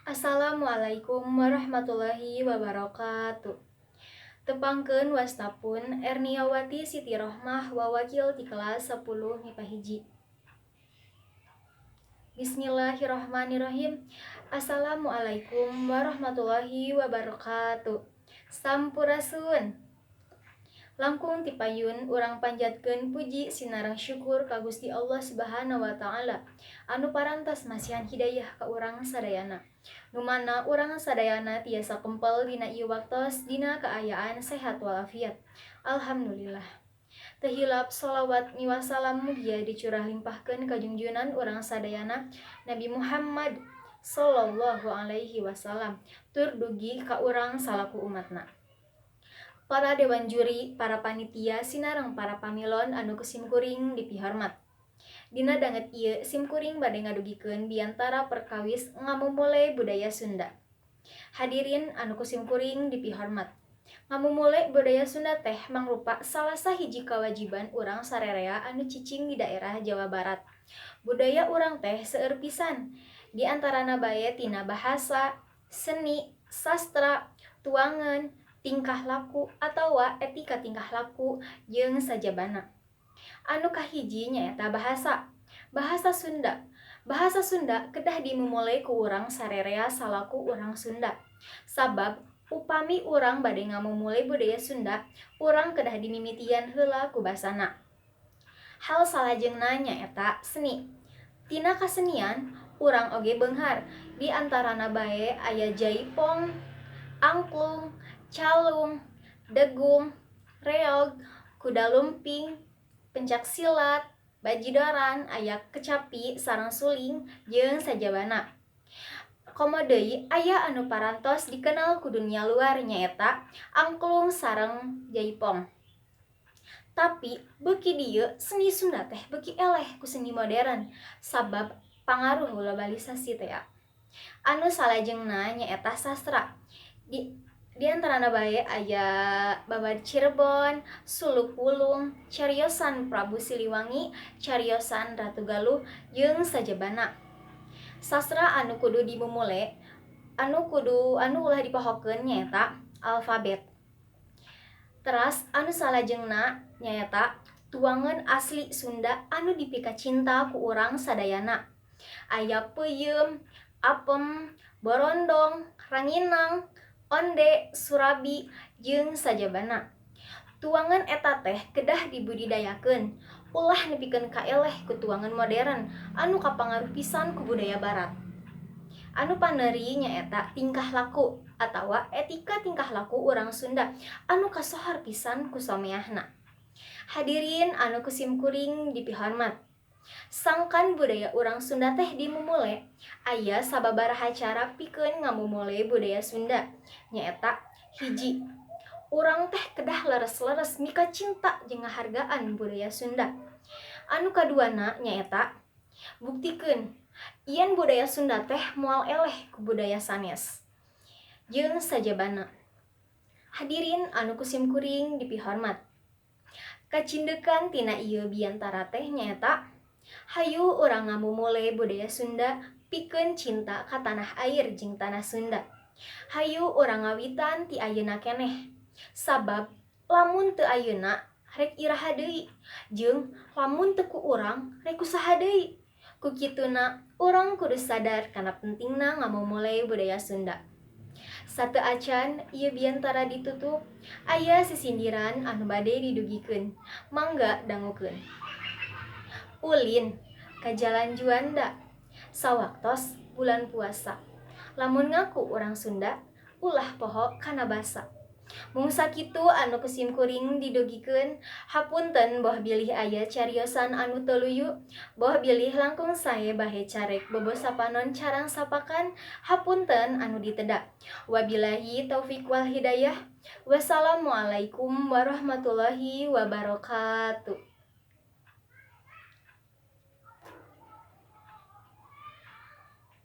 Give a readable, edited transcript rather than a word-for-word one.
Assalamualaikum warahmatullahi wabarakatuh. Tepangkeun wasta pun Erniawati Siti Rohmah wawakil ti kelas 10 MIPA 1. Bismillahirrahmanirrahim. Assalamualaikum warahmatullahi wabarakatuh. Sampurasun. Langkung tipayun urang panjatkeun puji sinareng syukur ka Gusti Allah Subhanahu wa taala anu parantos masihan hidayah ka urang sadayana. Nu mana urang sadayana tiasa kempel dina ieu waktos dina kaayaan sehat walafiat. Alhamdulillah. Teu hilap sholawat miwah salam mugia dicurah limpahkeun ka junjunan urang sadayana Nabi Muhammad sallallahu alaihi wasallam tur dugi ka urang salaku umatna. Para dewan juri, para panitia sinareng para pamilon anu ku simkuring dipihormat. Dina danget ieu simkuring bade ngadugikeun biantara perkawis ngamumule budaya Sunda. Hadirin anu ku simkuring dipihormat. Ngamumule budaya Sunda teh mangrupa salah sahiji kawajiban urang sarerea anu cicing di daerah Jawa Barat. Budaya urang teh seueur pisan, di antarana bae tina bahasa, seni, sastra, tuangan, tingkah laku atawa etika tingkah laku jeung sajabana. Anu kahiji nyaeta bahasa. Bahasa Sunda. Bahasa Sunda kedah dimumule ku urang sarerea salaku urang Sunda. Sabab upami urang bade ngamumule budaya Sunda, urang kedah dimimitian heula ku basana. Hal salajengna nyaeta seni. Tina kasenian, urang oge beunghar, di antarana bae aya jaipong, angklung, calung, degung, reog, kuda lumping, pencak silat, bajidoran, aya kecapi sareng suling jeung sajabana. Komo deui aya anu parantos dikenal ku dunia luar nyaeta angklung sareng jaipong. Tapi beuki dieu seni Sunda teh beuki eleh ku seni modern sabab pangaruh globalisasi tea. Anu salajengna nyaeta sastra. Di antarana bae aya Babad Cirebon, Suluk Wulung, Cariosan Prabu Siliwangi, Cariosan Ratu Galuh jeung sajabana. Sastra anu kudu dimumule, anu kudu anu ulah dipohokeun nyaeta alfabet. Teras anu salajengna nyaeta tuangan asli Sunda anu dipikacinta ku urang sadayana. Aya peuyeum, apem, borondong, ranginang, onde, surabi, jeung sajabana. Tuangan eta teh kedah dibudidayakeun, ulah nepikeun kaeleh ku tuangan modern anu kapangaruh pisan ku budaya barat. Anu pandeuri nyaeta tingkah laku atawa etika tingkah laku urang Sunda anu kasohor pisan ku sameahna. Hadirin anu ku simkuring dipihormat. Sangkan budaya urang Sunda teh dimumule, aya sababaraha cara pikeun ngamumule budaya Sunda. Nyaeta hiji, urang teh kedah leres-leres mika cinta jeung ngahargaan budaya Sunda. Anu kaduana nyaeta buktikeun yen budaya Sunda teh moal eleh ku budaya sanes jeung sajabana. Hadirin anu ku simkuring dipihormat. Kacindekan tina ieu biantara teh nyaeta hayu urang ngamumule budaya Sunda pikeun cinta ka tanah air jeung tanah Sunda. Hayu urang ngawitan ti ayeuna keneh. Sabab lamun teu ayeuna rek iraha deui, jeung lamun teu ku urang rek ku saha deui. Ku kituna urang kudu sadar kana pentingna ngamumule budaya Sunda. Sateu acan ieu biantara ditutup, aya sisindiran anu bade didugikeun. Mangga dangukeun. Ulin ka Jalan Juanda sawaktos bulan puasa. Lamun ngaku urang Sunda, ulah poho kana basa. Mung sakitu anu ku simkuring didugikeun, hapunten boh bilih aya cariosan anu teu luyu, boh bilih langkung sae bahe carek bobosa panon carang sapakan, hapunten anu diteda. Wabillahi taufik wal hidayah. Wassalamualaikum warahmatullahi wabarakatuh.